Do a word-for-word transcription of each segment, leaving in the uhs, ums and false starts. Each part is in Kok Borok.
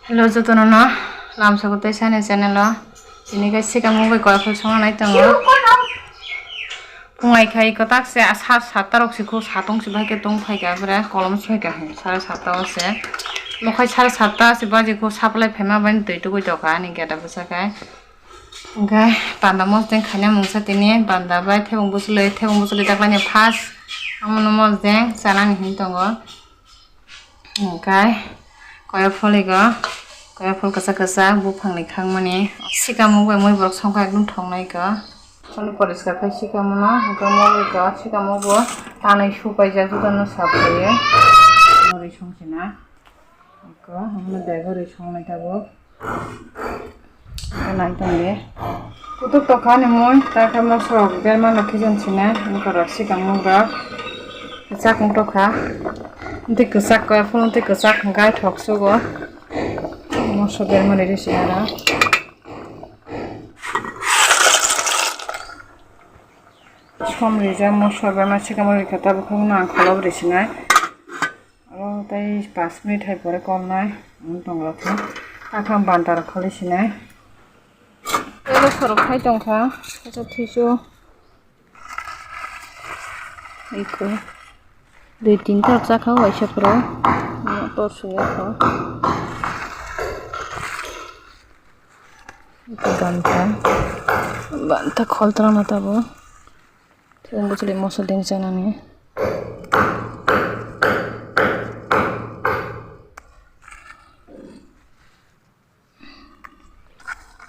Hello, jotono no lamsoko tei sani channel o. Tini khe sikamo bai koi phol songna nai tongo. Phungai khai kwtak se, a sat, satta rok se kho, satong se bai khe tong phai kha, bwrwi kolom se phai kha, sare satta o se. Mo khai sare satta se baji kho, supply phaima bai twi tugui tokha ani gate bwsa khai. Hwnkhe panda mosdeng khaina mungsa tini, panda bai thebong bwchwlwi, thebong bwchwlwi daklaini first. Omono mosdeng chanani hinwi tongo. Hwnkhe koya pholigo, koya phol kwchak kwchak buphangni khangmani. Sikamo bai mui borok songkha ekdom thoknaikha. Phano poriskar khai sikamo no, hwnkhe mui kha sikamo bo tanwi supaijak, jotono sap khaio. Mui songchina. Eko, omo dego ri songnai tabuk. Eko nai tongdi. Kutuk tokha ni mui, ta khe mosok berma no khijan sinai, eko rok sikang mung rok. Kwchak wng tokha. Tei kwchak khe, phulung tei kwchak hwnkhe thok sugo. Mosok berma ni ri sinai rok. Som rijak mosok berma sikang mung rikha tabuk khe nang kholop ri sinai. Aro tei pash minute hai pore kolnai, ang tongo khe. Akham banta rok khali sinai. Tei sorok khai tongkha, kaisa thisu. Eko. Dui tinta rok chakha waisa phoro. Motor suyakho. Eko banta. Banta khol trana tabo. Tei bwchwlwi moso deng chanani.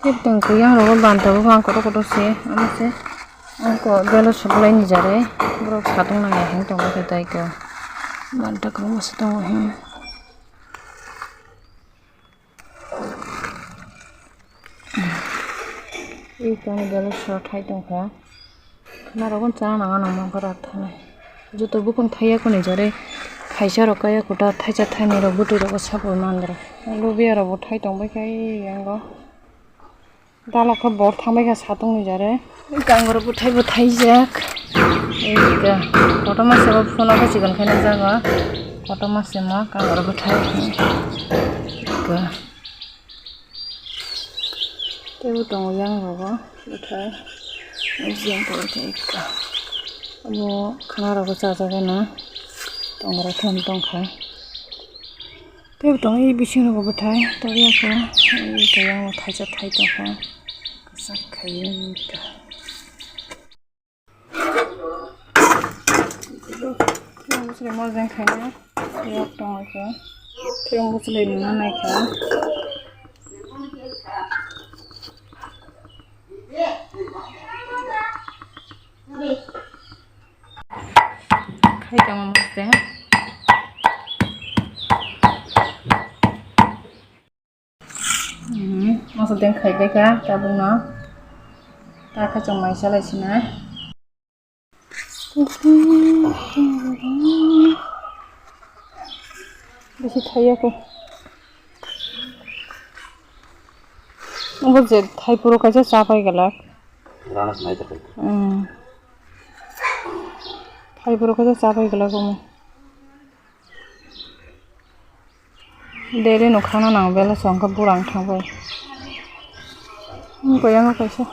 Tei tong khe yang rogo banta bo bang kotor kotor se, omo se. Ang ko belo supply ni jare borok satung nang ya hwn tongo khe tai ko. Banta kwbangma se tongo he. Ui tongni belo sora thai tongkha. Khna rokno chana nang anw mangkha rak thanai. Joto buphang thaiya kwnwi jare khaisa rok kaya kwtal thaisa thainwi rok bwtwi rogo sapor mandra. Lubia rok bo thai tongbai kha yango. Dalak khe bor thangbai kha satung ni jare. Kango rok bwthai bwthai jak. Eka kotorma se bo phone o khe chikon khe nukjago. Kotorma se mo kango rok bwthai. Eka. Teibo tongo yang rogo bwthai. Yang pore khe ekka. Omo khana rogo chajagwi no tongo rok thum tongkha. Teibo tongo e bising rogo bwthai. Tori ako yang thaisa thai tongkha. Kwchak khai ekka. Tei bwswlwi mojeng khaina yok tongwi kha. Tei bwswlwi nungna naikha. Khai tongma mojeng. Masa deng khai bai kha tabuk no. Ta khe chwng mai salai sinai. Bisi thaiya khe. Obo je thai puro kaisa cha pai gala. Rana sinai ta kai. Hmm. Thai puro kaisa cha pai gala omo. Daily no khana nang bela song kha burang thang bai. Ang koi ang kaisa.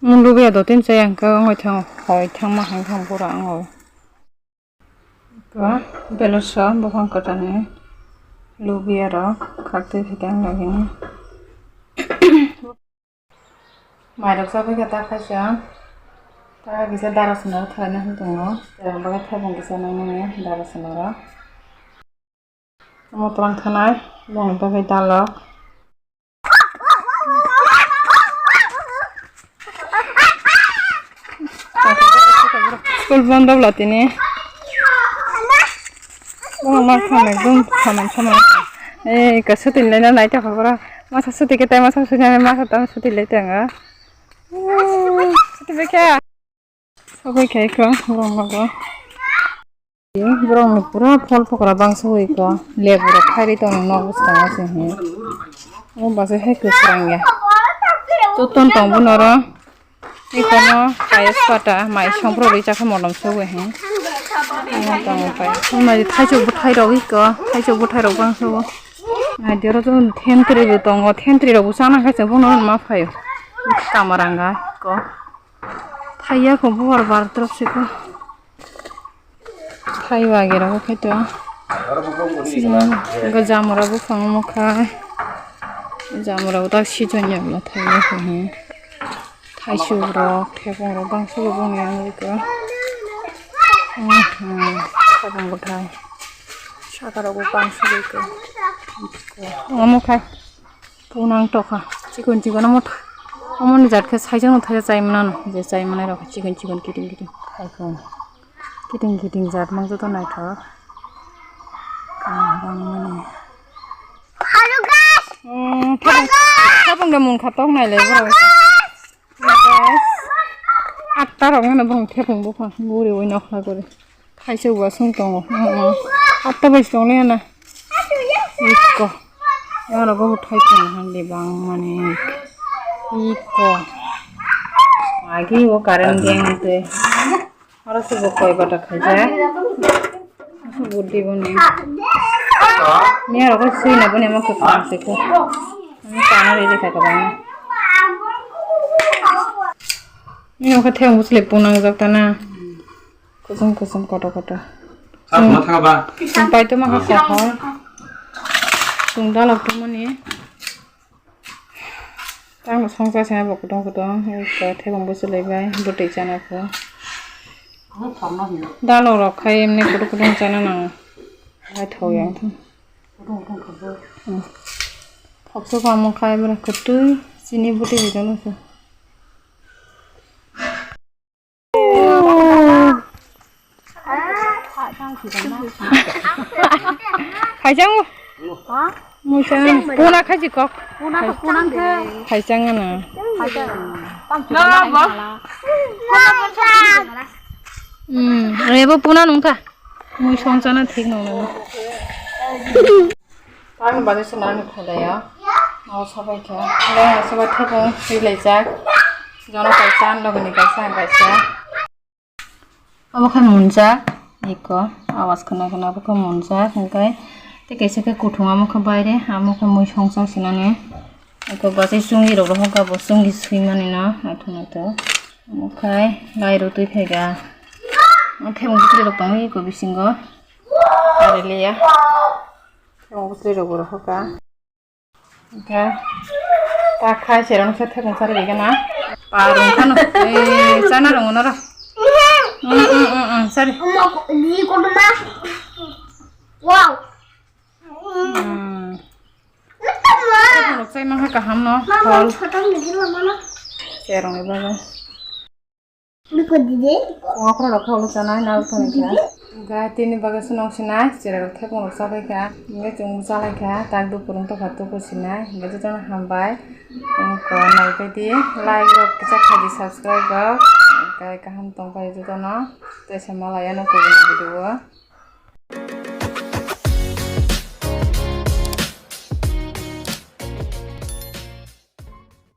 Mulu be do tin chayang ka ngoi thang hoi thang ma hang thang burang oi. Ko beloso buphang kwtalni lubia rok khaktwi thwkhe ang lagini. Mairok chabai khe ta khaisa ta kisa dara swnaro thwlaina hwn tongo. Tei ang bagwi thaipung kisa nainani dara swnaro. Omo twlang thanai bongni bagwi dalok. School bondo bwla tini. Borok ma kham ekdom saman saman. Ei ka suti le na nai ta khobor. Masa suti khe tai masa suti nai masa tam suti le tanga. Suti bekha. Sogwi khe kho borok nogo. Borokni pura phol phokra bangsa hui kho. Lebu rok khairi tongni nok bwskango se hi. O basa hai kwsrang ya. Joton tong bo noro. Ikono payas pata mai songpro ri chakha modom sobo he. Tongo pai. Mai thaichuk bwthai rok iko, thaichuk bwthai rok bang sobo. Mai dero to thentri bo tongo, thentri rok bo chana khaisa bono ma phaio. Kamaranga ko. Thaiya ko bubar bar trop se ko. Thai wage rok khaito. Sijin ga jamura buphang omo khai. Jamura tak sijon ya bla thai ya ko he. Thaisuk rok, thekong rok bangsa bo boni ang iko. Thekong bwthai. Saka rok bo bangsa bo iko. Omo khai. Punang tokha. Chikon chikon omo tha-, omo ni jat khe saijak no thaijak chai manano. Je chai manai rok chikon chikon kiting kiting. Thaikong. Kiting kiting jat mang joto naithok. Kaham bangmani. Hello guys. Hmm, thabang, thabang da mung kha tok nai le borok. Hello guys. Atta rok nana borok thepung bupha guri oi nokla guri. Thaisa uwa sung tongo. Hmm, hmm. Atta bai tong le na. Ikko. Oro bo thai tong hande bangmani. Ikko. Agi o current deng te. Oro se bo koi bata khaijak. Ase bo di bo ni. Miya rok sui na bo ni mo kwkhwrang se khe. Ani kana ri kha kabang. Miya khe theng bwsle punang jak ta na. Kusum kusum koto koto. Sab ma thanga ba. Pai to ma kha kha. Sung dalok to mani. Tamo songsa se bo kutong kutong, eko thebong bo chwlai bai, bwtwi chana kho. Dalok rok khai emni kutung kutung chana nango. Hai thok yang thang. Thok se kamo khai bwrwi kwtwi chini bwtwi rijak nw se. Khaijang. Muisa. Puna khaji kok. Khaijang ana. Hmm, rebo puna nungkha. Mui songchana thik nung nung. Ang bade se nang khalaya. Mau sabai kha. Leng sabai thapung rilai jak. Jono kaisa, logoni kaisa, kaisa. Obo khe munjak, eko awas khna khna obo khe munjak, hwnkhe tei kaisa khe kuthung, amo khe baire, amo khe mui songchang sinani. Eko bachai chungi rok rohor kha, bo chungi swimani no, naithok naithok. Omo khai lai rw twi phaikha. Thebong bwtwrwi rok tongo eko bisingo. Ari liya. Thebong bwtwrwi rok bo rohor kha. Hwnkhe ta khai cherang khe thekong sari bai gana. Par wngkhano. Ei, chana rwngo noro. Mm, mm, mm, mm, sari. Wow. Mm. Rok chai mankha kaham no. Phol. Cherong ibaga. Okra rok kha ulo chanai, narwk thani kha. Hwnkhe tini bagwi swnam sinai, chwrai rok thepung rok chabai kha. Hwnkhe chwng bo chalai kha, tak dupur wng tokha, tuku sinai. Hwnkhe jotono hambai. Wngkha naibaidi, like rok kisa khaidi, subscribe rok. Hwnkhe kaham tongpai jotono. Tei se malaya no kubuni video o.